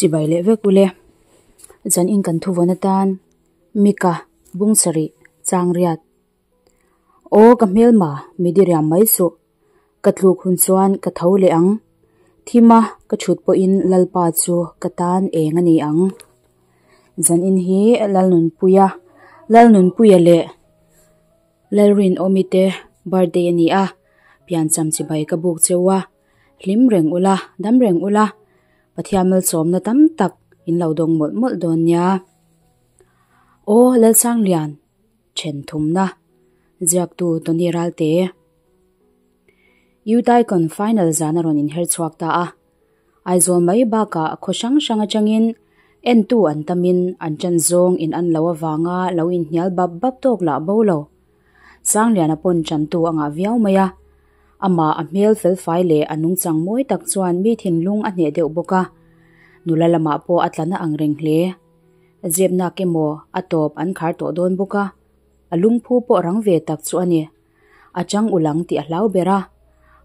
Chibai leh vek ule. Zan in kan thuvawn atan Mika bung sarih chang riat. Aw ka hmelma mi diriam mai suh. Ka tluk hun chuan ka tho leh ang. Thima ka chhut pawhin Lalpa chu ka tan eng a ni ang. Zan in hi Lalnunpuia Lalnunpuia leh Lalrinawmi te birthday a ni a, piancham chibai ka buk cheu a, hlim reng ula, dam reng ula, Pathian malsawmna tam tak in lo dawng mawlh mawlh dawn nia. Aw Lalsanglian, then thumna, ziaktu Tony Ralte. Youth Icon final zan a rawn inher chhuak ta a, Aizawl mai bakah khaw hrang hrang atangin entu an tamin an ṭan zawng in an lo avanga lo inhnial bap bap tawk lah bo lo. Sangliana pawn ṭantu a ngah viau mai a, amah a hmel felfai leh a nungchang mawi tak chuan mi thinlung a hneh deuh bawk a, nula lamah pawh a tla na ang reng hle. Zepnak emaw a tawp an khar tawh dawn bawk a, a lungphu pawh rang ve tak chu a ni. A chang ulang tih a hlau ber a,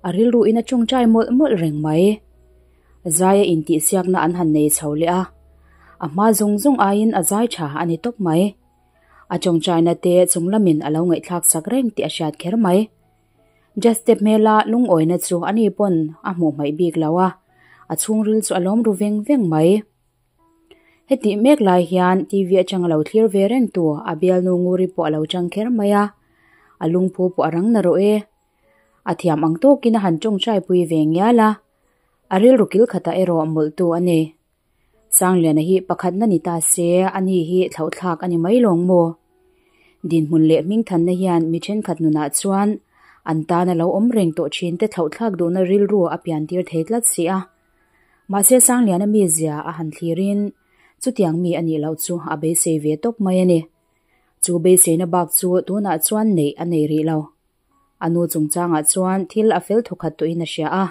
a rilru in a tawngtai mawlh mawlh reng mai. Zaia intihsiakna an han nei chho leh a, a hma zawng zawng aiin a zai tha a ni tawp mai. A tawngtaina te chung lamin a lo ngaihthlak sak reng tih a hriat kher mai. Jastep hmela lungawina chu ani pawn a hmuh hmaih bik lo a, a chhungril chu a lawm ru veng veng mai. Hetih mek lai hian TV atang a lo thlir ve reng tu a bialnu Nguri pawh a lo chang kher mai a, a lungphu pawh a rang na rawh e. A thiam ang tawkin a han tawngtai pui ve ngial a, a rilru kil khatah erawh mawlhtu a nei. Sangliana hi pakhatna ni ta se ani hi thlauhthlak a ni mai lawng maw? Dinhmun leh hmingthanna hian mi thenkhat nunah chuan an tan a lo awm reng tawh thin te thlauhthlak duhna rilru a piantir thei tlat si a. Mahse Sangliana mizia a han thlirin chutiang mi a nih loh chu a beisei ve tawp mai a ni. Chu beiseina bak chu tunah chuan neih a nei rih lo. A nu chungchangah chuan thil a fel thawkhat tawhin a hria a.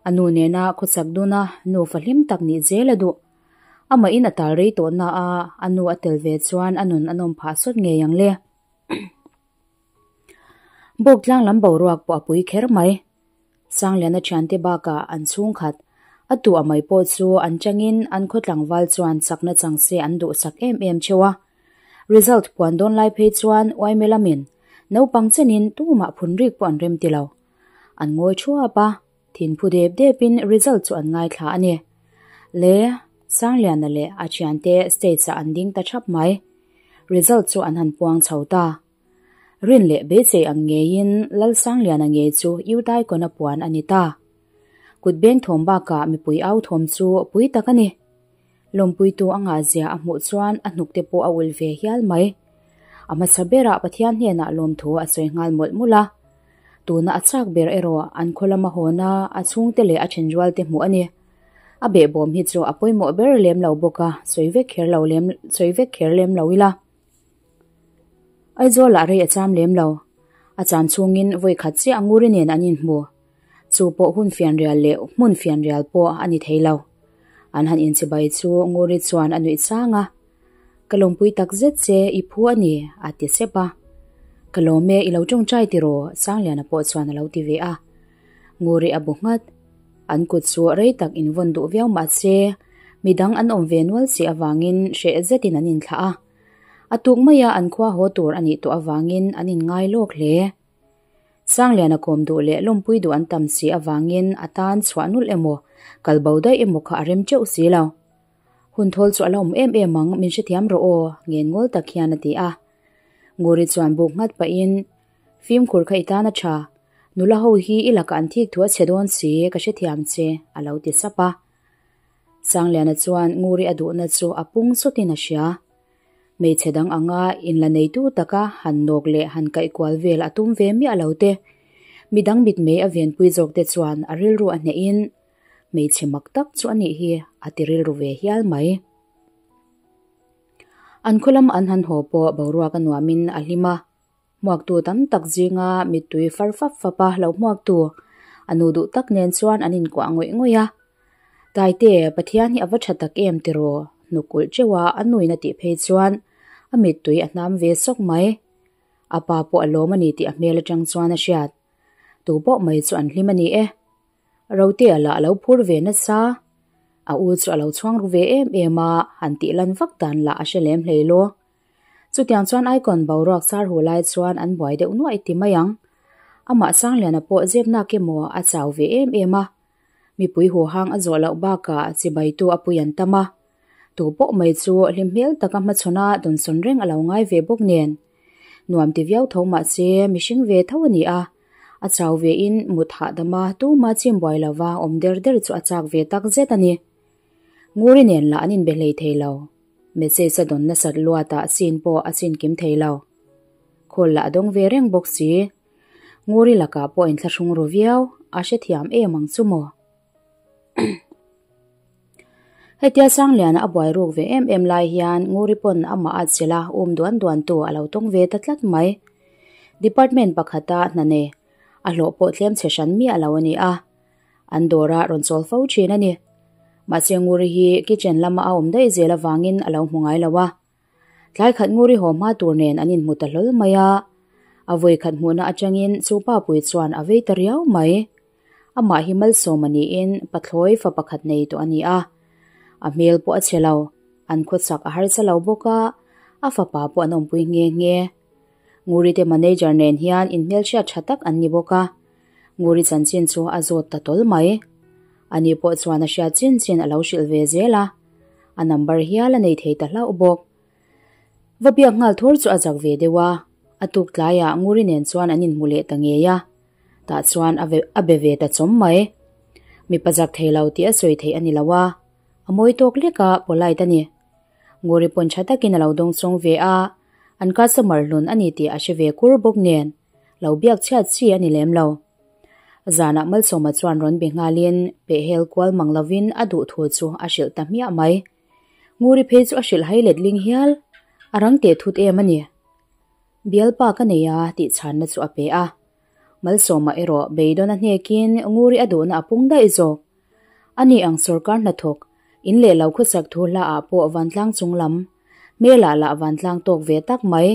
A nu nena khawchak duna nufa hlim tak nih zel a duh. Amahin a tal rei tawhna a a nu a tel ve chuan a nun a nawm phah sawt ngei ang le. Bawk tlang lam boruak pawh a pui kher mai. Sangliana thiante bakah an chhungkhat a tu a mai pawh chu an changin an khaw tlangval chuan chakna chang se an duhsak em em theuh a. Result puan dawn lai phei chuan uaime lamin naupang chenin tumah phun rik pawh an rem ti lo. An ngawi thuap a, thinphu dep depin result chu an ngaithla a ni. Le, Sangliana leh a thiante stage ah an ding ta thap mai. Result chu an han puang chho ta. Rin leh beisei ang ngeiin Lalsangliana ngei chu Youth Icon a puan a ni ta. Kut beng thawm bakah mipui au thawm chu pui tak a ni. Lawmpuitu a ngahzia a hmuh chuan a hnukte pawh a ulh ve hial mai. A hmasa berah Pathian hnenah lawmthu a sawi nghal mawlh mawlh a. Tuna a chak ber erawh an khaw lama hawna a chhungte leh a thenrualte hmuh a ni. A behbawm hi chu a pawimawh ber lem lo bawk a, sawi vek kher lo lem sawi vek kher lem lo ila. Aizawlah rei a cham lem lo. A chan chhungin vawi khat chiah Nguri nen an inhmu. Chu pawh hun fianrial leh hmun fianrial pawh a ni thei lo. An han inchibai chu Nguri chuan a nuih chang a. Ka lawmpui tak zet che i phu a ni, a ti sep a. Ka lawm e, i lo tawngtai tiraw? Sangliana pawh chuan a lo ti ve a. Nguri a bu nghat. An kut chu rei tak invawn duh viau mah se, midang an awm ve nual si avangin hreh zetin an inthlah a. A tuk maia an khua haw tur a nih tawh avangin an inngai lawk hle. Sangliana kawm duh leh lawmpui duh an tam si avangin a tan chhuah nulh emaw, kal bo daih emaw kha a rem teuh si lo. Hun thawl chu a la awm em em ang, min hrethiam rawh aw, ngen ngawl tak hian a ti a. Nguri chuan buk nghat pahin, Fimkhur kha i tan a tha, nula ho hi i lakah an thik thu a chhe dawn si, ka hrethiam che, a lo ti sap a. Sangliana chuan Nguri a duhna chu a pung sawtin a hria. Hmeichhe dang anga inla neitu taka han nawk leh han kaih kual vel a tum ve miah lo te, midang mitmei a venpui zawk te chuan a rilru a hnehin hmeichhe mak tak chu a nih hi a ti rilru ve hial mai. An khaw lam an han haw pawh boruak a nuamin a hlim a. Hmuaktu tam tak zinga mittui far fap fap a lo hmuaktu a nu duh tak nen chuan an inkuah ngawih ngawih a. Taite, Pathian hi a va tha tak em tiraw? Hnuk ulh teuh a a nuin a tih phei chuan a mittui a hnam ve sawk mai. A pa pawh a lawm a ni tih a hmel atang chuan a hriat. Tu pawh mai chu an hlim a ni e. Rotea lah a lo phur ve nasa. A u chu a lo chhuang ru ve em em a, han tih lan vak dan lah a hre lem hlei lo. Chutiang chuan Icon boruak sar hu lai chuan an buai deuh nuaih ti mai ang. Amah Sangliana pawh zep nak emaw a chau ve em em a. Mipui huhang a zawh loh bakah chibaitu a pui an tam a. Tu pawh mai chu hlim hmel taka hmachhawn a dawnsawn reng a lo ngai ve bawk nen. Nuam ti viau tho mahse mihring ve tho a ni a. A chau ve in mut hahdam a tuma chim buai lova awm der der chu a chak ve tak zet a ni. Nguri nen lah an inbe hlei thei lo. Message a dawn nasat luatah scene pawh a chin kim thei lo. Call lah a dawng ve reng bawk si. Nguri lakah pawh inthlahrung ru viau, a hrethiam em ang chu maw? Hetia Sangliana a buai ruk ve em em lai hian Nguri pawn amah a chilh a, um duan duan tu a lo tawng ve ta tlat mai. Department pakhata hna nei, a hlawh pawh tlem chhe hran miah lo a ni a. An dawra rawn chawl fo thin a ni. Mahse Nguri hi kitchen lama a awm daih zel avangin a lo hmu ngai lo a. Tlai khat Nguri haw hma tur nen an inhmu ta hlawl mai a. A vawi khat hmuhna atangin chu pa pui chuan a vei ta riau mai. Amah hi malsawm a niin pathlawi fa pakhat nei tawh a ni a. A hmel pawh a chhe lo, an khawchak a harsa lo bawk a, a fapa pawh an awmpui nghe nghe. Nguri te manager nen hian inhmelhriat tha tak an ni bawk a, Nguri chanchin chu a zawt ta tawl mai. Ani pawh chuan a hriat chin chin a lo hrilh ve zel a, a number hial a nei thei ta hlauh bawk. Va biak nghal thur chu a zak ve deuh a, a tuk tlaiah Nguri nen chuan an inhmu leh ta ngei a, tah chuan a be ve ta chawm mai. Mipa zak thei lo tih a sawi theih a ni lo a, a mawi tawk lek a, polite a ni. Nguri pawn tha takin a lo dawng chawng ve a, an customer hlun a ni tih a hre ve kur bawk nen, lo biak chhiat chi a ni lem lo. Zanah Malsawma chuan rawn be nghalin pehhel kual mang lovin a duh thu chu a hrilh ta hmiah mai. Nguri phei chu a hrilh hai let ling hial, a rang teh thut em a ni. Bialpa ka nei a tih chhanna chu a pe a. Malsawma erawh beidawn a hnekin Nguri a duhna a pung daih zawk. Ani ang sawrkar hnathawk, in leh lo khawsak thu hla ah pawh vantlang chung lam, hmelah lah vantlang tawk ve tak mai.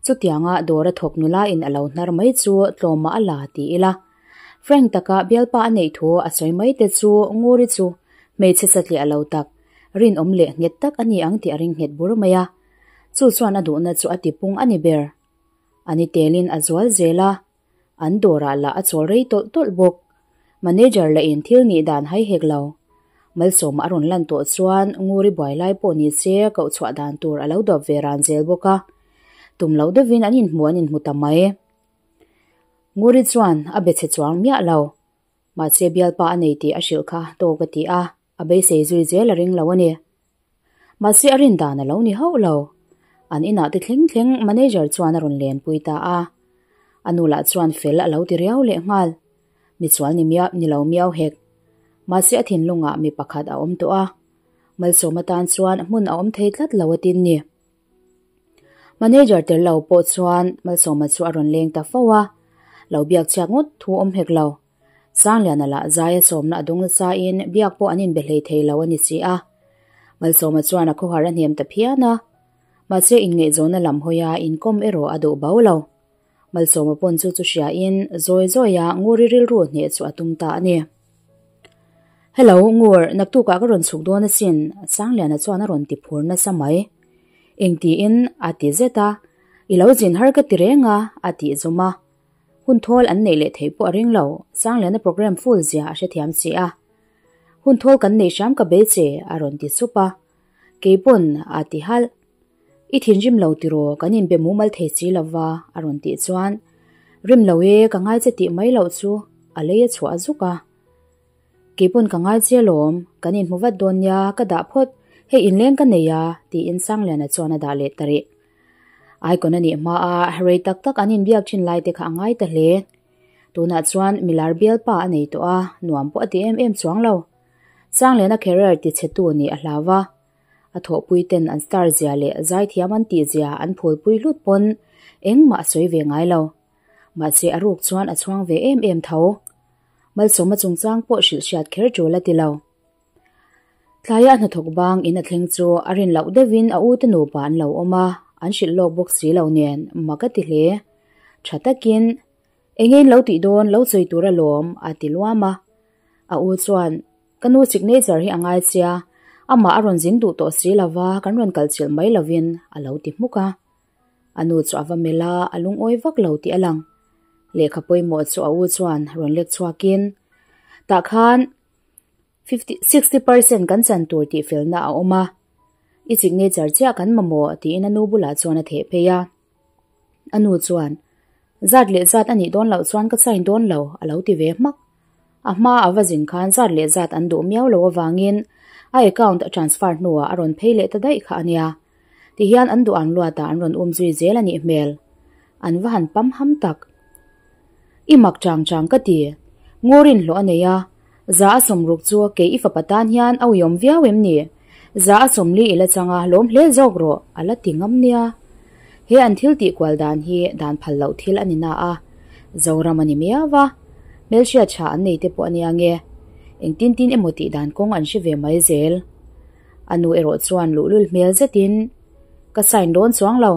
Chutianga dawr a thawk nula in a lo hnar mai chu tlawmah a la ti ila. Frank taka bialpa a neih thu a sawi mai te chu Nguri chu hmeichhe satliah lo tak, rinawm leh nghet tak a ni ang tih a ring nghet bur mai a. Chu chuan a duhna chu a tipung a ni ber. A ni telin a zual zel a. An dawrah lah a chawl rei tawlh tawlh bawk. Manager lah in thil nih dan hai hek lo. Malsawma a rawn lan tawh chuan Nguri buai lai pawh ni se koh chhuah dan tur a lo dawp ve ran zel bawk a. Tum loh deuhin an inhmu an inhmu ta mai. Nguri chuan a be chhe chuang miah lo. Mahse bialpa a nei tih a hrilh kha tawk a ti a, a beisei zui zel a ring lo a ni. Mahse a rin dan a lo ni hauh lo. An inah te thleng thleng manager chuan a rawn lenpui ta a. A nu lah chuan fel a lo ti riau leh nghal. Michual ni miah ni lo miau hek. Mahse a thinlungah mi pakhat a awm tawh a. Malsawm atan chuan hmun a awm thei tlat lo a tin ni. Manager tel lo pawh chuan Malsawma chu a rawn leng ta fo a. Lo biak chhiat ngawt thu awm hek lo. Sangliana lah zai a sawmna a dawng nasa in biak pawh an inbe hlei thei lo a ni si a. Malsawma chuan a khawhar a hnem ta phian a. Mahse inngaihzawnna lam hawia inkawm erawh a duh bo lo. Malsawma pawn chu chu hria in zawi zawi a Nguri rilru hneh chu a tum ta a ni. Hello Ngur, naktukah ka rawn chhuk dawn asin, Sangliana chuan a rawn ti phur nasa mai. Engtiin? a ti zet a. I lo zin har ka ti reng a, a tih zawm a. Hun thawl an neih leh theih pawh a ring lo, Sangliana program full zia a hrethiam si a. Hun thawl kan neih hram ka bei che, a rawn ti sup a. Kei pawn a ti halh. I thinrim lo tiraw, kan inbe mumal thei si lo va, a rawn tih chuan, Rim lo e, ka ngai che tih mai loh chu, a lei a chhuah zuk a. Kei pawn ka ngai che alawm, kan inhmu vat dawn nia, ka dah phawt, hei inleng ka nei a, tiin Sangliana chuan a dah leh ta rih. Icon a nih hma a, rei tak tak an inbiak thin lai te kha a ngai ta hle. Tunah chuan milar bialpa a nei tawh a, nuam pawh a ti em em chuang lo. Sangliana career ti chhe tu nih a hlau va. A thawhpui ten an star zia leh zaithiam an tih zia an phulpui hlut pawn engmah a sawi ve ngai lo. Mahse a ruk chuan a chhuang ve em em tho. Malsawma chungchang pawh hrilh hriat kher tul a ti lo. Tlaia a hnathawk bang in a thleng chu a rin loh deuhin a ute nupa an lo awm a, an hrilh lawk bawk si lo nen mak a ti hle. Tha takin, Eng nge in lo tih dawn, lo sawi tur alawm, a ti luam a. A u chuan, Ka nu signature hi a ngai sia, amah a rawn zin duh tawh si lo va, kan rawn kal chilh mai lovin, a lo ti hmuk a. A nu chu a va melh a, a lungawi vak lo tih a lang. Lehkha pawimawh chu a u chuan rawn lek chhuakin, Tah khan 50, 60% kan chan tur tih felna a awm a, i signature chiah kan mamawh, tiin a nu bulah chuan a theh phei a. A nu chuan, Zat leh zat a nih dawn loh chuan ka sign dawn lo, a lo ti ve hmak. A hma a va zin khan zat leh zat an duh miau lo avangin a account a transfer hnuah a rawn phei leh ta daih kha a nia. Tihian an duh ang luatah an rawn um zui zel a nih hmel. An va han pam ham tak. I mak chang chang ka ti. Ngurin hlawh a nei a, za a sawmruk chu kei i fapa tan hian a uiawm viau em ni? Za a sawmli i la chang a, lawm hle zawk rawh, a la ti ngam nia. He an thil tih kual dan hi dan phal loh thil a ni na a, Zoram a ni miau va, hmelhriat tha an nei te pawh a nia nge, engtin tin emaw tih dan kawng an hre ve mai zel. A nu erawh chuan luhlul hmel zetin, Ka sign dawn chuang lo,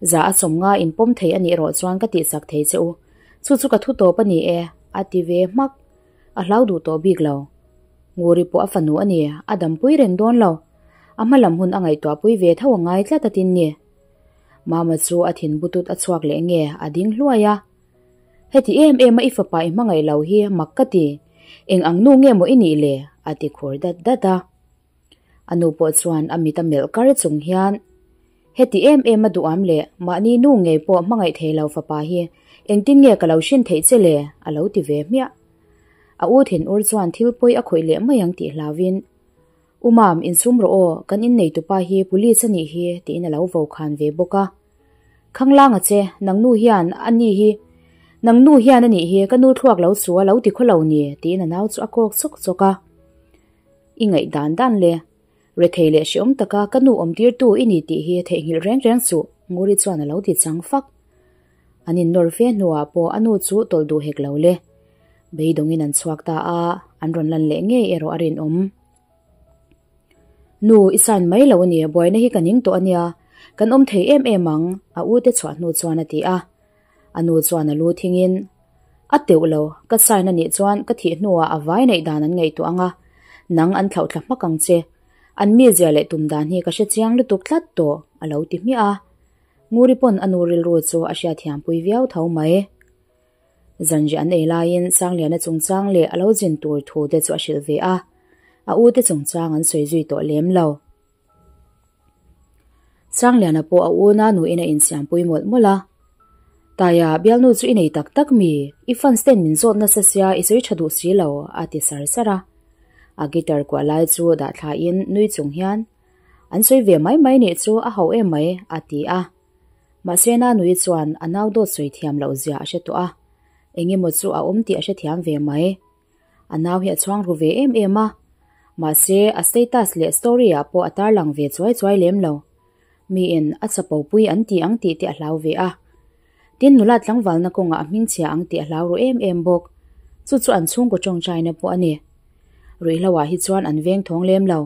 za a sawm nga inpawm thei a nih erawh chuan ka tihsak thei che u, chu chu ka thu tawp a ni e, a ti ve hmak. A hlau duh tawh bik lo. Nguri pawh a fanu a ni, a dampui reng dawn lo. A hma lam hun a ngaihtuahpui ve tho a ngai tlat a tin ni. Mama chu a thin butut a chhuak leh nge a ding hluai a. Heti em em a i fapa i hmangaih lo hi mak ka ti. Eng ang nu nge maw i nih le? a ti khur dat dat a. A nu pawh chuan a mit a melh kar chung hian, Heti em em a duham leh mahni nu ngei pawh hmangaih thei lo fapa hi engtin nge ka lo hrin theih che le? a lo ti ve hmiah. A u thinur chuan thil pawi a khawih leh mai ang tih hlauin, U Mam, insum rawh aw, kan inneitupa hi police a nih hi, tiin a lo vo khan ve bawk a. Khanglang a che, nang nu hian a ni hi, nang nu hian a nih hi, ka nu thluak lo chu a lo ti khaw lo ni, tiin a nau chu a kawk chawk chawk a. I ngaih dan dan le, rethei leh hreawm taka ka nu awmtirtu i ni tih hi theihnghilh reng reng suh, Nguri chuan a lo ti chang fak. An innawr fe hnuah pawh a nu chu tawlh duh hek lo le. Beidawngin an chhuak ta a, an rawn lan leh ngei erawh a rinawm. Nu, i sign mai lo a ni, buaina hi ka ning tawh a nia, kan awm thei em em ang, a u te chhuah hnu chuan a ti a. A nu chuan a lu thingin, A teuh lo, ka sign a nih chuan ka thih hnuah a vai neih dan an ngaihtuah ang a, nang an thlauhthla hmak ang che. An mizia leh tum dan hi ka hre chiang lutuk tlat tawh, a lo ti hmiah a. Nguri pawn a nu rilru chu a hriatthiampui viau tho mai. Zanriah an ei laiin Sangliana chungchang leh a lo zin tur thu te chu a hrilh ve a, a u te chungchang an sawi zui tawh lem lo. Sangliana pawh a una nuin a insiampui mawlh mawlh a, Taia, bialnu chu i nei tak tak mi? I fans ten min zawt nasa sia i sawi tha duh si lo, a ti sar sar a. A guitar kuah lai chu dah thlain nui chung hian, An sawi ve mai mai nih chu a ho em mai, a ti a. Mahse Nanui chuan a nau dawt sawi thiam loh zia a hre tawh a, eng emaw chu a awm tih a hrethiam ve mai. A nau hi a chhuang ru ve em em a, mahse a status leh story ah pawh a tarlang ve chuai chuai lem lo. Miin a chapo pui an ti ang tih te a hlau ve a. Tin nula tlangvalna kawngah a hmingchhia ang tih a hlau ru em em bawk. Chu chu an chhungkaw tawngtaina pawh a ni. Ruihhlo ah hi chuan an veng thawng lem lo.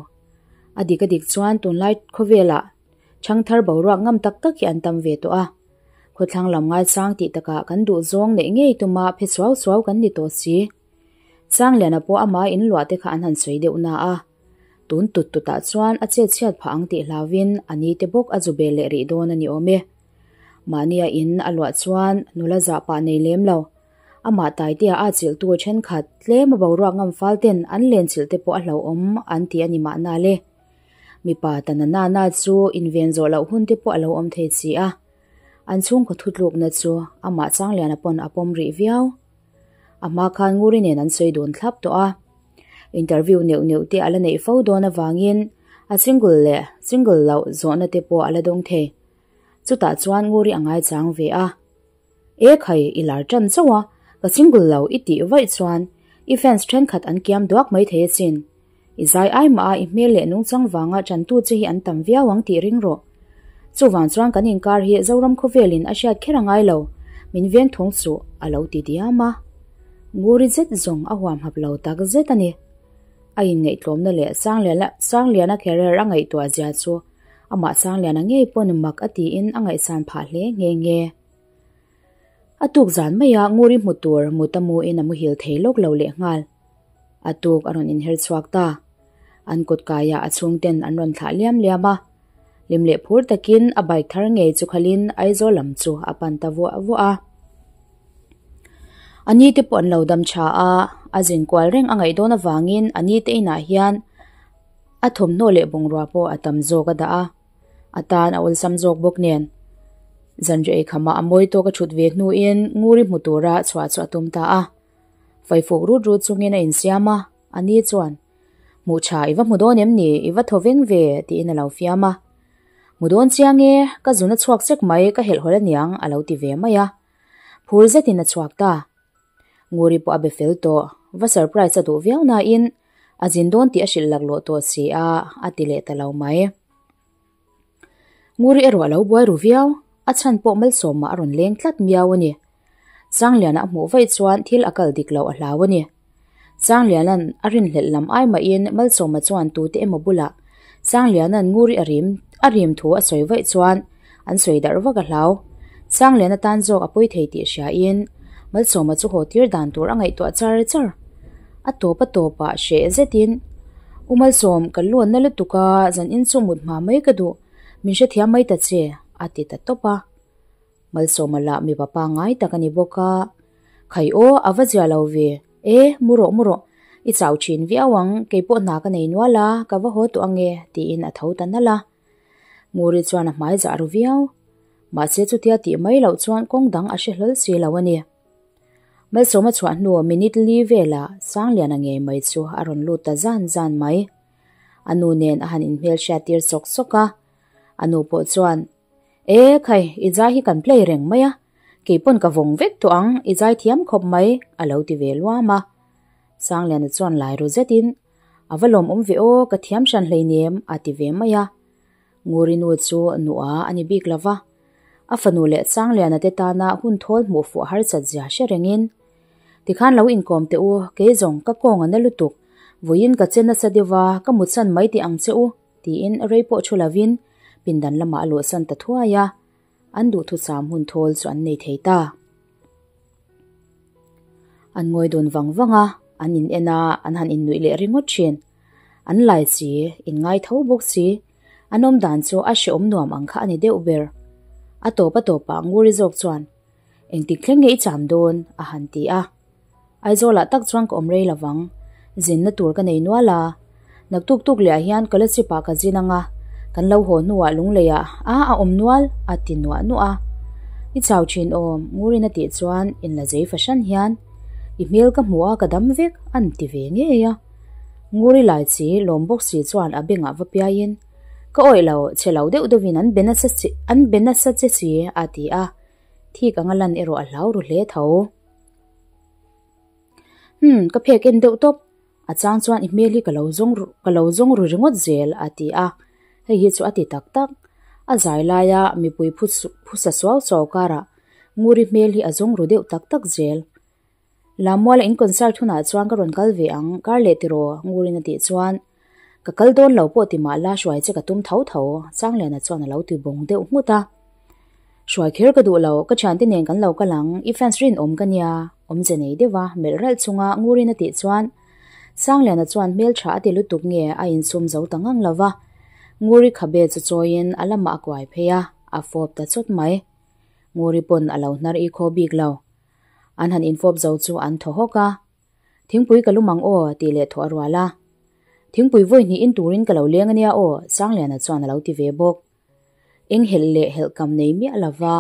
A dik a dik chuan tunlai khawvelah Changthar boruak ngam tak tak hi an tam ve tawh a. Khawthlang lam ngaisang tih takah kan duh zawng neih ngei tuma phe suau suau kan ni tawh si. Sangliana pawh ama in luah te kha an han sawi deuh na a. Tun tut tutah chuan a chet chhiat phah ang tih hlauin a ni te bawk a zu bel leh rih dawn a ni awm e. Mahnia in a luah chuan nula zah pah nei lem lo. Amah Taitea a chilhtu thenkhat tlem a boruak ngam fal ten an len chilh te pawh a hlauhawm an ti a ni mahna le. Mipa ta na na na chu inven zawh loh hun te pawh a lo awm thei si a, an chhungkaw thutlukna chu amah Changliana pawn a pawm rih viau. A hma khan Nguri nen an sawi dun thlap tawh a, interview neuh neuh te a la neih fo dawn avangin a single leh single loh zawhna te pawh a la dawng thei. Chutah chuan Nguri a ngaichang ve a. E khai, i lar tan chauh a, ka single lo i tih vaih chuan i fans thenkhat an kiam duak mai thei asin. I zai ai mah a i hmel leh nungchang vanga tantu che hi an tam viau ang tih ring rawh. Chuvang chuan kan inkar hi Zoram khawvelin a hriat kher a ngai lo, min veng thawng suh, a lo ti diam a. Nguri zet zawng a huam hap lo tak zet a ni. A inngaihtlawmna leh Sangliana career a ngaihtuah zia chu amah Sangliana ngei pawn mak a tiin a ngaihsan phah hle nghe nghe. A tuk zan maia Nguri hmu tur mut a muin a muhil thei lawk lo lehnghal. A tuk a rawn inher chhuak ta. An kut kaiah a chhungten an rawn thlah liam liam a. Hlim leh phur takin a bike thar ngei chu khalin Aizawl lam chu a pan ta vuah vuah a. A ni te pawh an lo dam tha a, a zin kual reng a ngaih dawn avangin a ni te inah hian a thawmhnaw leh bungrua pawh a tam zawk a dah a, a tan a awlsam zawk bawk nen. Zanriah eikhama a mawi tawk a thut ve hnuin Nguri hmu tura chhuah chu a tum ta a. Faifuk rut rut chungin a insiam a, a ni chuan, Hmuh tha i va hmu dawn em ni? I va thaw veng ve? tiin a lo fiam a. Hmu dawn chiang e, ka zun a chhuak sek mai, ka helh hawlh aniang, a lo ti ve mai a. Phur zetin a chhuak ta. Nguri pawh a be fel tawh, va surprise a duh viau nain a zin dawn tih a hrilh laklawh tawh si a, a ti leh ta lo mai. Nguri erawh a lo buai ru viau, a chhan pawh malsawmah a rawn leng tlat miau a ni. Sangliana a hmuh vaih chuan thil a kal dik loh a hlau a ni. Sangliana'n a rinhlelh lam ai mahin Malsawma chuan tute emaw bulah Sangliana'n Nguri a rim a rim thu a sawi vaih chuan an sawi darh vak a hlau. Sangliana tan zawk a pawi thei tih hriain Malsawma chu haw tir dan tur a ngaihtuah char char. A tawp a tawpah hreh zetin, U Malsawm, ka luanna lutuk a, zan in chu mut hma mai ka duh, min hrethiam mai ta che, a ti ta tawp a. Malsawma lah mipa pangngai tak a ni bawk a, Khai aw, a va zia lo ve, e, mu rawh mu rawh, i chau thin viau ang, keipawh hna ka nei nual a, ka va haw tawh ange, tiin a tho ta nalh a. Nguri chuan a hmai zah ru viau. Mahse chutia tih mai loh chuan kawng dang a hre hlawl si lo a ni. Malsawma chhuah hnu minute li velah Sangliana ngei mai chu a rawn lut ta zan zan mai. A nu nen a han inhmelhriat tir sawk sawk a, a nu pawh chuan, E khai, i zai hi kan play reng mai a, kei pawn ka vawng vek tawh ang, i zai thiam khawp mai, a lo ti ve luam a. Sangliana chuan lai ru zetin, A va lawmawm ve aw, ka thiam hran hleinem, a ti ve mai a. Nguri nu chu nuah a ni bik lo va, a fanu leh Sangliana te tana hun thawl hmuh fuh harsat zia hre rengin, Tikhan lo inkawm teh u, kei zawng ka kawng a na lutuk, vawiin ka che nasa deuh va, ka mutsan mai tih ang che u, tiin rei pawh thu lovin pindan lamah a luhsan ta thuai a, an duhthusam hun thawl chu an nei thei ta. An ngawi dun vang vang a, an in en a, an han innuih leh ringawt thin. An lai si, in ngai tho bawk si, an awm dan chu a hrehawm nuam ang kha a ni deuh ber. A tawp a tawpah Nguri zawk chuan, Engtik thleng nge i cham dawn? a han ti a. Aizawlah tak chuan ka awm rei lovang, zinna tur ka nei nual a. Naktuk tuk lehah hian Kolasib ah ka zin ang a, kan lo haw hnuah Lungleiah a a awm nual a ti nuah nuah a. I chau thin awm, Ngurin a tih chuan inla zei fahran hian i hmel ka hmu a ka dam vek an ti ve ngei a. Nguri lai chi lawm bawk si chuan a bengah va piaiin, Ka awih lo, chhe lo deuh deuhin an be nasa an be nasa che si a ti a, thik anga lan erawh a hlau ru hle tho. Umm, ka phek en deuh tawp. A chang chuan i hmel hi ka lo zawng ka lo zawng ru ringawt zel a ti a, hei hi chu a ti tak tak. A zai laia mipui phu phusa suau suau karah Nguri hmel hi a zawng ru deuh tak tak zel. Lammuala in concert hunah chuan ka rawn kal ve ang, kar leh tiraw Ngurin a tih chuan ka kal dawn lo pawh ti mah la hruai che ka tum tho tho, Sangliana chuan a lo ti bawng deuh nghut a. Hruai kher ka duh lo, ka thiante nen kan lo kal ang, i fans rinawm ka nia, awmze nei deuh a, melh ralh chunga Ngurin a tih chuan Sangliana chuan hmeltha a ti lutuk nge a insum zo ta ngang lo va, Nguri khabe chu chawiin a lamah a kuai phei a, a fawp ta chawt mai. Nguri pawn a lo hnar i khaw bik lo. An han infawp zo chu an thaw hawk a, Thingpui ka lum ang aw, tih leh thawh a rual a. Thingpui vawi hnih in turin ka lo leng ania aw, Sangliana chuan a lo ti ve bawk. Eng helh leh helh kam nei miah lova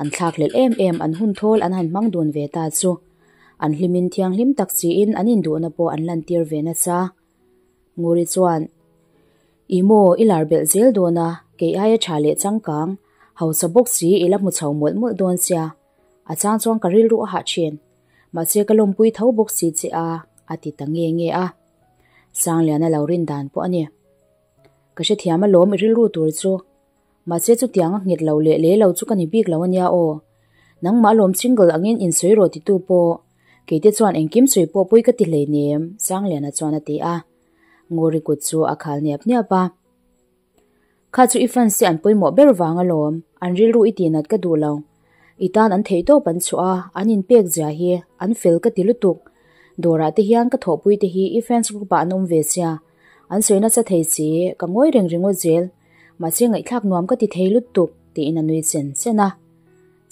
an thlak hlelh em em an hun thawl an han hmang dun ve ta chu an hlimin thianghlim tak siin an induhna pawh an lantir ve nasa. Nguri chuan, I maw, i lar belh zel dawn a, kei aia tha leh changkang, hausa bawk si i la hmu chho mawlh mawlh dawn sia, a chang chuan ka rilru a hah thin, mahse ka lawmpui tho bawk si che a, a ti ta nge nge a. Sangliana lo rin dan pawh a ni. Ka hrethiam alawm i rilru tur chu. Mahse chutiang a nghet lo leh le lo chu ka ni bik lo ania aw. Nangmah alawm single angin insawi rawh titu pawh. Keite chuan engkim sawi pawh pawi ka ti hleinem, Sangliana chuan a ti a. Nguri kut chu a khal niap niap a. Kha chu i fans te an pawimawh ber vang alawm, an rilru i tihnat ka duh lo. I tan an theihtawp an chhuah a, an inpek zia hi an fel ka ti lutuk. Dawrah te hian ka thawhpui te hi i fans group ah an awm ve sia, an sawi nasa thei si, ka ngawi reng ringawt zel, mahse ngaihthlak nuam ka ti thei lutuk, tiin a nui chen chen a.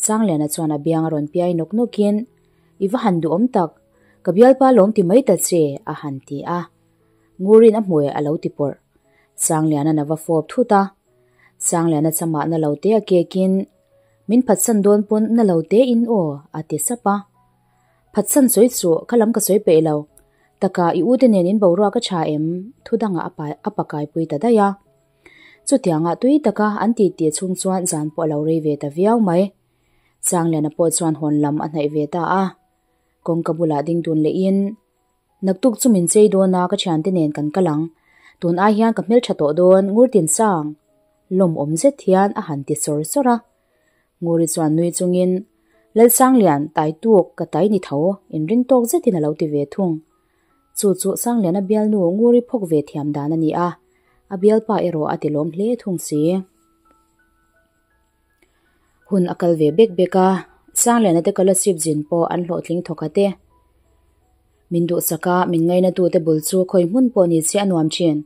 Sangliana chuan a biang a rawn piai nawk nawkin, I va han duhawm tak, ka bialpa lawm ti mai ta che, a han ti a. Ngurin a hmui a lo ti pawrh. Sangliana'n a va fawp thut a. Sangliana chamah na lo te a kekin, Min phatsan dawn pawn na lo te in aw, a ti sap a. Phatsan sawi suh, kha lam ka sawi peih lo. Taka i ute nen in boruak a tha em? Thu dangah a pa a pakaipui ta daih a. Chutiangah tui taka an tih tih chhung chuan zan pawh a lo rei ve ta viau mai. Sangliana pawh chuan hawn lam a hnaih ve ta a. Kawngka bulah ding dun lehin, Naktuk chu min chei dawn a ka thiante nen kan kal ang. Tun ai hian ka hmeltha tawh dawn Ngurtin Sang. Lawmawm zet hian a han ti sawr sawr a. Nguri chuan nui chungin, Lalsanglian, tai tuk, ka tai ni tho, inring tawk zetin a lo ti ve thung. Chu chu Sangliana bialnu Nguri phawk ve thiam dan a ni a, a bialpa erawh a ti lawm hle thung si. Hun a kal ve bek bek a, Sangliana te scholarship zin pawh an hlawhtling thawkhat e. Min duhsak a, min ngainatute bul chu khawi hmun pawh ni che a nuam thin.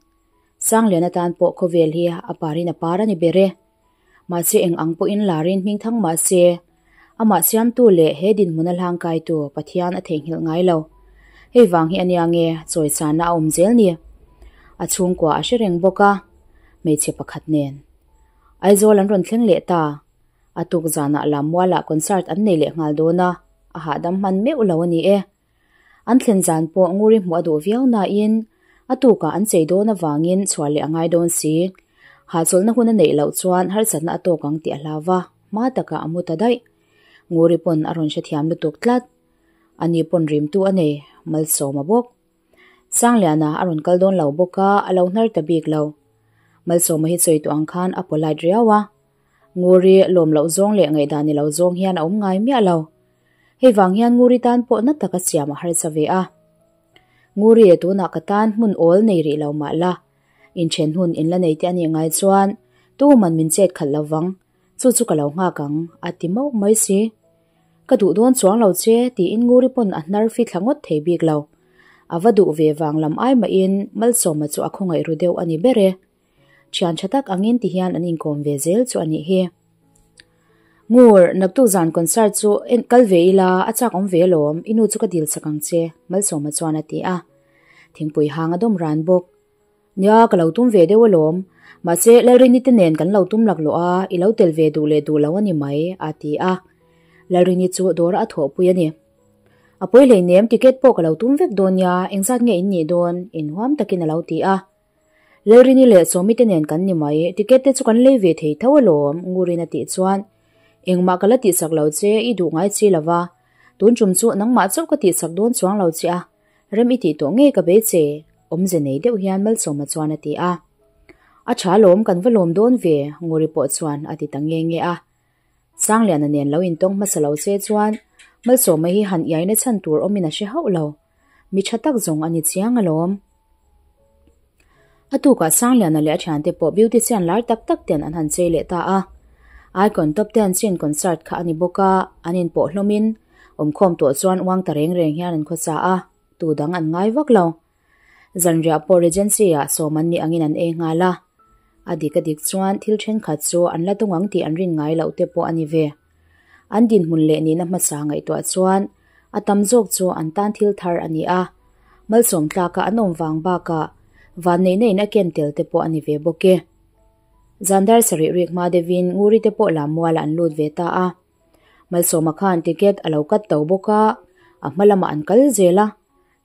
Sangliana tan pawh khawvel hi a parin a par a ni ber e. Mahse eng ang pawhin larin hming thang mah se, amah siamtu leh he dinhmuna hlangkaitu Pathian a theihnghilh ngai lo. Hei vang hi a nia nge chawisana a awm zel ni. A chhungkua a hre reng bawk a, hmeichhe pakhat nen. Aizawl an rawn thleng leh ta. A tuk zanah Lammualah concert an nei leh nghal dawn a, a hahdam hman meuh lo a ni e. An thlen zan pawh Nguri hmuh a duh viau nain a tukah an chei dawn avangin chhuah leh a ngai dawn si. Hahchawlhna hun a neih loh chuan harsatna a tawk ang tih a hlau va, hma takah a mu ta daih. Nguri pawn a rawn hrethiam lutuk tlat. Ani pawn rimtu a nei, malsawm a bawk. Sangliana a rawn kal dawn lo bawk a, a lo hnar ta bik lo. Malsawma hi sawi tawh ang khan a polite riau a. Nguri lawm loh zawng leh ngaihdan ni lo zawng hian a awm ngai miah lo. Hei vang hian Nguri tan pawh na taka siam a harsa ve a. Nguri tunah ka tan hmun awl nei rih lo mah la, inthen hun in la nei te a nih ngai chuan tuman min chet khalh lo vang, chu chu ka lo nghak ang, a ti mauh mai si. Ka duh dawn chuang lo che tiin Nguri pawn a hnar fi thla ngawt thei bik lo. A va duh ve vang lam ai mahin Malsawma chu a khawngaih ru deuh a ni ber e. Thian tha tak angin ti hian an inkawm ve zel chu a nih hi. Ngur, naktuk zan concert chu en kal ve ila a chak awm ve alawm, i nu chu ka dil chak ang che, Malsawma chuan a ti a. Thingpui hang a dawm ran bawk. Nia, ka lo tum ve deuh alawm. Mahse, Lalrini te nen kan lo tum laklawh a, i lo tel ve duh leh duh lo a ni mai, a ti a. Lalrini chu dawra a thawhpui a ni. A pawi hleinem, ticket pawh ka lo tum vek dawn nia, engzat nge in nih dawn? Inhuam takin a lo ti a. Lalrini leh Sawmi te nen kan ni mai, ticket te chu kan lei ve thei tho alawm, Ngurin a tih chuan, Engmah ka la tihsak lo che, i duh ngai chi lova, tun tum chu nangmah chauh ka tihsak dawn chuang lo che a, rem i tih tawh ngei ka bei che, awmze nei deuh hian Malsawma chuan a ti a. A tha alawm, kan va lawm dawn ve, Nguri pawh chuan a ti ta nge nge a. Sangliana nen lo intawng hmasa lo che chuan Malsawma hi han iaina chhan tur awmin a hre hauh lo. Mi tha tak zawng a ni chiang alawm. A tukah Sangliana leh a thiante pawh beautician lar tak tak ten an han chei leh ta a. Icon Top Ten chin concert kha a ni bawk a, an inpawh hlawmin awmkhawm tawh chuan uang ta reng reng hian an khawsa a, tu dang an ngai vak lo. Zanriah pawh Regency-ah sawm an nih angin an ei nghal a. A dik a dik chuan thil thenkhat chu an la dawng ang tih an rin ngai loh te pawh a ni ve. An dinhmun leh nihna hmasa ngaihtuah chuan a tam zawk chu an tan thil thar a ni a, malsawm tlaka an awm vang bakah vanneihna in a ken tel te pawh a ni ve bawk e. Zan dar sarih rik hma deuhin Nguri te pawh lammualah an lut ve ta a. Malsawma khan ticket a lo cut to bawk a, a hma lamah an kal zel a,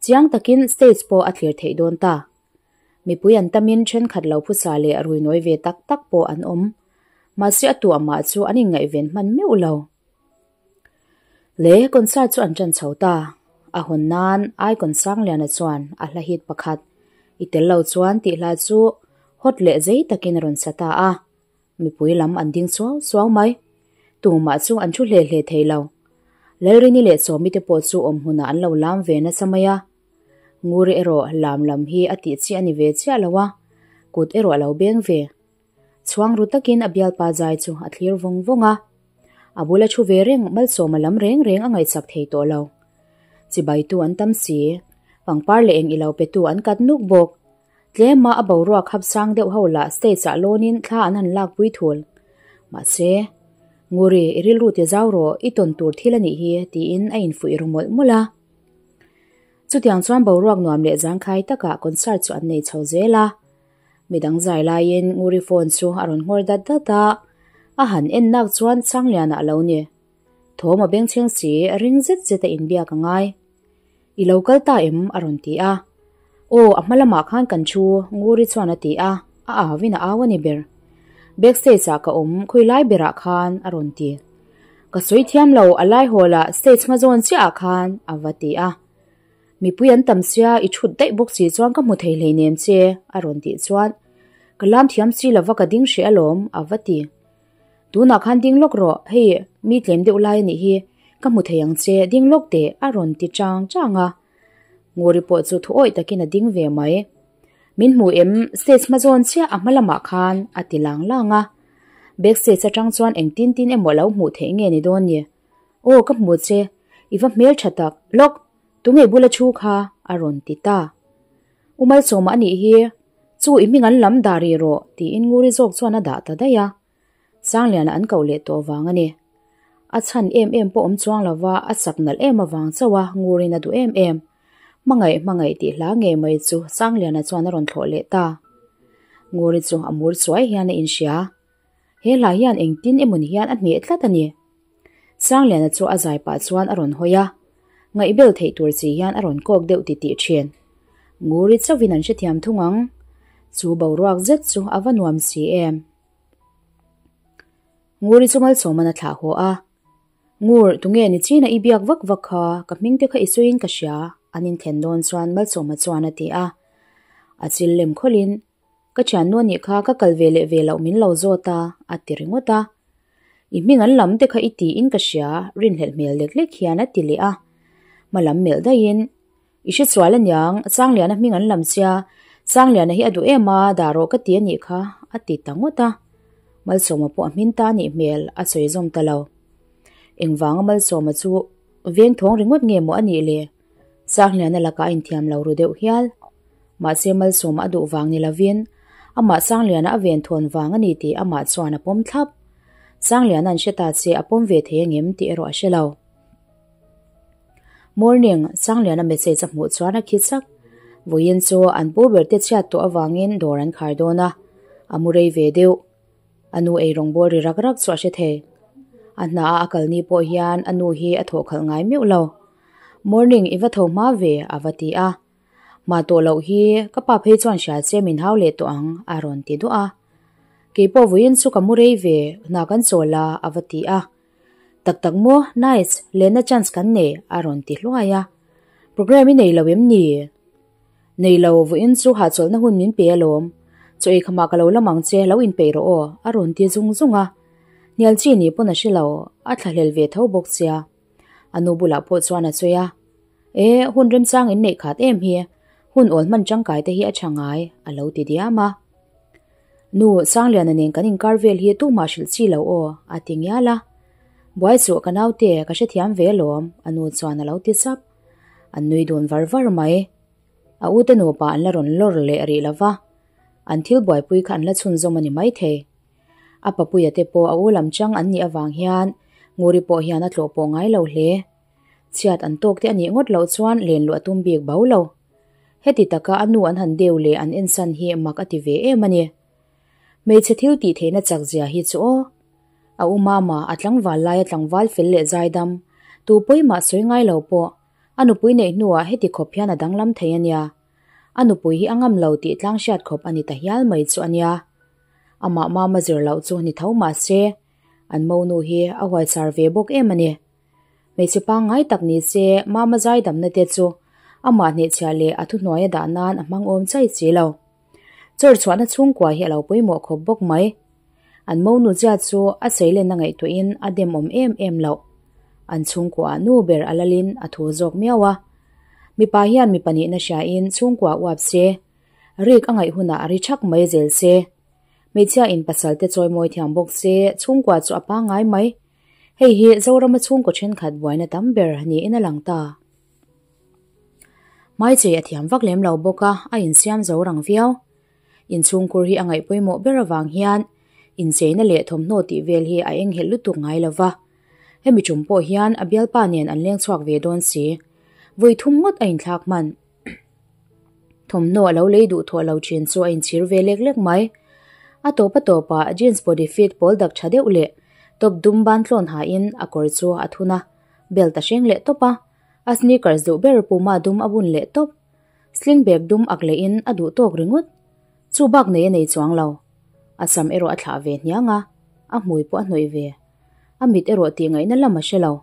chiang takin stage pawh a thlir theih dawn ta. Mipui an tamin thenkhat lo phusa leh ruinawi ve tak tak pawh an awm. Mahse a tuah mah chu an inngaihven hman meuh lo. Le concert chu an ṭan chho ta. A hawn nan Icon Sangliana chuan a hla hit pakhat, I tel lo chuan tih hla chu hot leh zei takin a rawn sa ta a. Mipui lam an ding suau suau mai. Tumah chu an thu hle hle thei lo. Lalrini leh Sawmi te pawh chu awm hmunah an lo lam ve nasa mai a. Nguri erawh lam lam hi a tih chi a ni ve chiah lo a, kut erawh a lo beng ve. Chhuang ru takin a bialpa zai chu a thlir vawng vawng a. A bula thu ve reng Malsawma lam reng reng a ngaihsak thei tawh lo. Chibaitu an tam si. Pangpar leh eng ilo petu an kat nuk bawk. Tlema a boruak hap sang deuh ho lah stage ah lawnin thla an han lakpui thul. Mahse, Nguri, i rilru ti zau rawh, i tawn tur thil a nih hi, tiin a infuih ru mawlh mawlh a. Chutiang chuan boruak nuam leh zangkhai takah concert chu an nei chho zel a. Midang zai laiin Nguri phone chu a rawn nghawr dat dat a, a han en nak chuan Sangliana a lo ni. Thawm a bengchheng si, ring zet zet a inbiak a ngai. I lo kal ta em? a rawn ti a. Aw, a hma lamah khan kan thu, Nguri chuan a ti a, a auin a au a ni ber. Backstage ah ka awm, khawi lai berah khan? a rawn ti. Ka sawi thiam lo, a lai hawlah stage hma zawn chiah ah khan, a va ti a. Mipui an tam sia, i thut daih bawk si chuan ka hmu thei hleinem che, a rawn tih chuan, Ka lam thiam si lova ka ding hreh alawm, a va ti. Tunah khan ding lawk rawh, hei mi tlem deuh lai a nih hi, ka hmu thei ang che, ding lawk teh, a rawn ti chang chang a. Nguri pawh chu thu awih takin a ding ve mai. Min hmu em, stage hma zawn chiah a hma lamah khan, a ti lang lang a. Backstage atang chuan engtin tin emaw lo hmuh theih nge ni dawn ni? Aw ka hmu che, i va hmel tha tak, lawk, tunge bula thu kha, a rawn ti ta. U Malsawma a nih hi, chu i hming an lam dah rih rawh, tiin Nguri zawk chuan a dah ta daih a. Sangliana an koh leh tawh vang a ni. A chhan em em pawh awm chuang lova a sak nalh em avang chauh a Nguri'n a duh em em. Hmangaih hmangaih tih hla ngei mai chu Sangliana chuan a rawn thlawh leh ta. Nguri chu a mur chuai hian a inhria. He hla hian engtin emawni hian a hneh tlat a ni. Sangliana chu a zai pah chuan a rawn hawi a, ngaihbel theih tur chi hian a rawn kawk deuh titih thin. Nguri chauhin an hrethiam thung ang. Chu boruak zet chu a va nuam si em. Nguri chu malsawman a thlah haw a. Ngur, tunge ni china i biak vak vak kha, ka hming te kha i sawiin ka hria, an inthlen dawn chuan Malsawma chuan a ti a. A chil lem khawlhin, Ka thiannu a nih kha, ka kal ve leh ve loh min lo zawt a, a ti ringawt a. I hming an lam te kha i tiin ka hria, rinhlelh hmel lek lek hian a ti leh a. Hma lam melh daihin, I hre sual aniang, Sangliana hming an lam sia, Sangliana hi a duh em a, dah rawh ka ti a nih kha, a ti ta ngawt a. Malsawma pawh a hmin ta a nih hmel, a sawi zawm ta lo. Engvanga Malsawma chu veng thawng ringawt nge maw a nih le? Sangliana lakah a inthiam lo ru deuh hial. Mahse Malsawma a duh vang ni lovin, amah Sangliana a ven thawn vang a ni tih amah chuan a pawm thlap. Sangliana an hre ta che a pawm ve thei angem tih erawh a hre lo. Morning, Sangliana message a hmuh chuan a khi chak. Vawiin chu an pu ber te chhiat tawh avangin dawr an khar dawn a, a mu rei ve deuh. A nu ei rawngbawl ri rak rak chu a hre thei. A hna a a kalni pawh hian a nu hi a thawh khalh ngai meuh lo. Morning, i va tho hma ve, a va ti a. Mah tawh loh hi ka pa phei chuan hria che min hau leh tawh ang, a rawn ti duah a. Keipawh vawiin chu ka mu rei ve, hna kan chawl a, a va ti a. Tak tak maw, nice, lenna chance kan nei, a rawn ti hluai a. Programme i nei lo em ni? Nei lo, vawiin chu hahchawlhna hun min pe alawm. Chaw ei khamah ka lo lam ang che, lo inpeih rawh aw, a rawn ti zung zung a. Hnial chi ni pawn a hre lo, a thlahlel ve tho bawk sia. A nu bulah pawh chuan a sawi a, E, hun remchang in neih khat em hi, hun awl hman tangkai te hi a tha ngai, a lo ti diam a. Nu, Sangliana nen kan inkar vel hi tumah hrilh chi lo aw, a ti ngial a. Buai suh ka naute, ka hrethiam ve alawm, a nu chuan a lo ti sap. An nui dun var var mai. A ute nupa an la rawn lawr leh rih lo va, an thil buaipui kha an la chhunzawm a ni maithei. A papuia te pawh a u lam chang an nih avang hian Nguri pawh hian a tlawh pawh ngai lo hle. Chhiat an tawk te a nih ngawt loh chuan len luah tum bik bo lo. Heti taka a nu an han deu leh an ensan hi mak a ti ve em a ni. Hmeichhe thil tih theihna chak zia hi chu aw. A u mama a tlangval laia tlangval fel leh zaidam, tu pawimah sawi ngai lo pawh, a nupui neih hnuah heti khawp hian a danglam thei a nia. A nupui hi a ngam lo tih tlang hriat khawp a ni ta hial mai chu a nia. Amah mama zir loh chu ni tho mah se, an monu hi a huaisar ve bawk em a ni. Hmeichhe pangngai tak ni se, mama zaidamna te chu amah hnehchhiah leh a thuhnuaia dah nan a hmang awm chai si lo. Chawr chhuahna chhungkua hi a lo pawimawh khawp bawk mai. An monu zia chu a seilenna ngaihtuahin a demawm em em loh. An chhungkuaah nu ber a lalin a thu zawk miau a. Mipa hian mipa nihna hriain chhungkua uap se, Rik a ngaih hunah a ri thak mai zel se. Hmeichhia in pasal te chawi mawi thiam bawk se, chhungkua chu a pangngai mai. Hei hi Zorama chhungkaw thenkhat buaina tam ber niin a lang ta. Hmaichei a thiam vak lem lo bawk a, a insiam zo rang viau. Inchhungkhur hi a ngaih pawimawh ber avang hian incheina leh thawmhnaw tih vel hi a enghelh lutuk ngai lo va. Hemi tum pawh hian a bialpa nen an leng chhuak ve dawn si. Vawi thum ngawt a inthlak hman. Thawmhnaw a lo lei duh thawh lo thin chu a inchhir ve lek lek mai. A tawp a tawpah jeans body fit pawl dak tha deuh leh top dum ban tlawn hain a kawr chu a thun a, belt a hreng leh tawp a, a sneakers duh ber puma dum a bun leh tawp. Sling bag dum ak lehin a duh tawk ringawt. Chu bak nei a nei chuang lo. A sam erawh a thlah ve hniang a, a hmui pawh a hnawih ve. A mit erawh tih ngaihna lam a hre lo.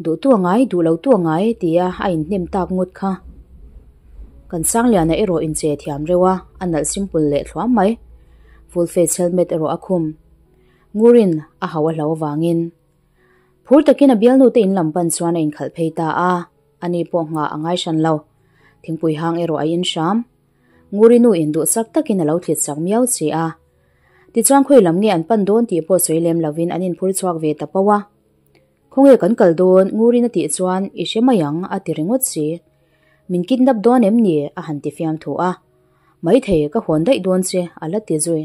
Duh tu a ngai, duh lo tu a ngai tia a inhnem tak ngawt kha. Kan Sangliana erawh inche thiam reuh a, a nalh simple leh thluam mai. Full face helmet erawh a khum. Ngurin a hau a hlo avangin. Phur takin a bialnu te in lam pan chuan a inkhalh phei ta a, ani pawh nghah a ngai hran lo. Thingpui hang erawh a in hram. Nguri nu in duhsak takin a lo thlit sak miau che a. Tichuan khawi lam nge an pan dawn tih pawh sawi lem lovin an inphur chhuak ve ta poh a. Khawnge kan kal dawn Ngurin a tih chuan i hre mai ang a ti ringawt si. Min kidnap dawn em ni a han ti fiam thu a. Maithei ka hawn daih dawn che a la ti zui.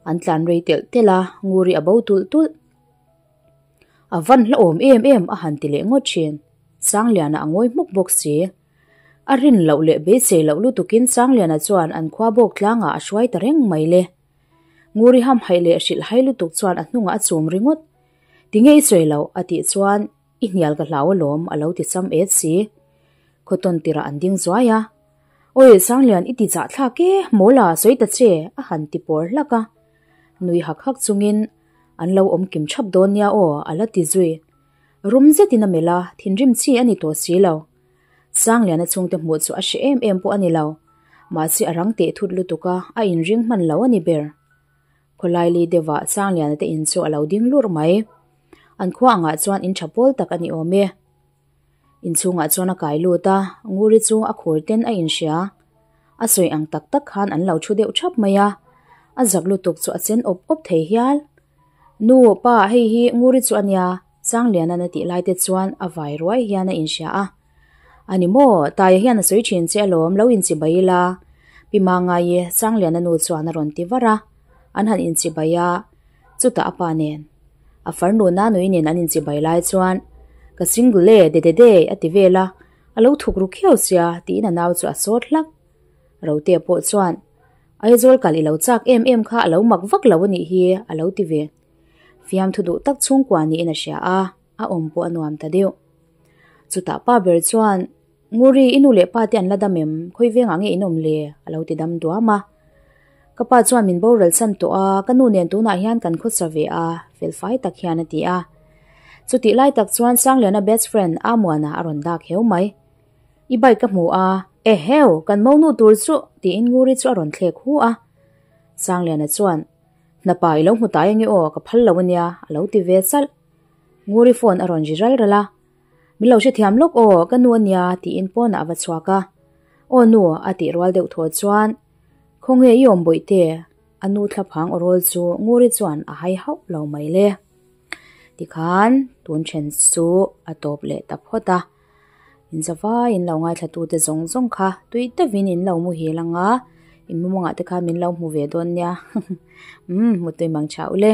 An tlan rei telh telh a, Nguri a bo tulh tulh. A van hlauhawm em em a han ti leh ngawt thin. Sangliana a ngawi hmuk bawk si. A rin loh leh beisei loh lutukin Sangliana chuan an khua bawk tlangah a hruai ta reng mai le. Nguri hamhaih leh hrilh hai lutuk chuan a hnungah a chum ringawt. Tinge i sawi loh? a tih chuan I hnial ka hlau alawm a lo ti cham et si. Khawtawn tirah an ding zuai a. Awi Sanglian i ti chah thlak e, mawla sawi ta che a han ti pawr hlak a. Nui hak hak chungin an lo awm kim thap dawn nia aw a la ti zui. Rum zetin a melh a, thinrim chi a ni tawh si lo. Sangliana chhungte hmuh chu a hre em em pawh a ni lo. Mahse a rang teh thut lutuk a, a inring hman lo a ni ber. Khawlaili deuhah Sangliana te in chu a lo ding lurh mai. An khua angah chuan in tha pawl tak a ni awm e. Inchhungah chuan a kai lut a, Nguri chu a khur ten a inhria. A sawi ang tak tak khan an lo thu deuh thap mai a, a zak lutuk chu a chen awp awp thei hial. Nu, pa, hei hi Nguri chu a nia, Sangliana'n a tih lai te chuan a vai ruai hian a inhria a. A ni maw, Taia hian a sawi thin che alawm, lo inchibai ila. Pi Mangai, Sangliana nu chuan a rawn ti var a. An han inchibai a, chutah a pa nen. A farnu Nanui nen an inchibai lai chuan, Ka single e, de de de, a ti vel a, a lo thuk ru khiau sia, tiin a nau chu a sawt hlak. Rotea pawh chuan, Aizawl kal i lo chak em em kha a lo mak vak lo a nih hi, a lo ti ve. Fiamthu duh tak chhungkua niin a hria a, a awm pawh a nuam ta deuh. Chutah pa ber chuan, Nguri, i nu leh pa te an la dam em? Khawi vengah nge in awm le? a lo ti dam duam a. Ka pa chuan min boral san tawh a, ka nu nen tunah hian kan khawsa ve a, felfai tak hian a ti a. Chutih lai tak chuan Sangliana best friend Amuana a rawn dak heu mai. I bike ka hmu a, eheu, kan monu tur chu, tiin Nguri chu a rawn thlek hu a. Sangliana chuan, Hnapa i lo hmu tai ange aw, ka phal lo ania, a lo ti ve salh. Nguri phone a rawn ri ral ral a, Min lo hrethiam lawk aw, ka nu ania, tiin pawnah a va chhuak a. Aw nu, a tih rual deuh thaw chuan, Khawnge i awm bawihte? A nu thlaphang aw rawl chu Nguri chuan a hai hauh lo mai le. Tikhan tun then chu a tawp leh ta phawt a. In zavai in lo ngaithlatute zawng zawng kha tui deuhin in lo muhil ang a, in mumawngah te khan min lo hmu ve dawn nia. Umm, mutui mang tha u le.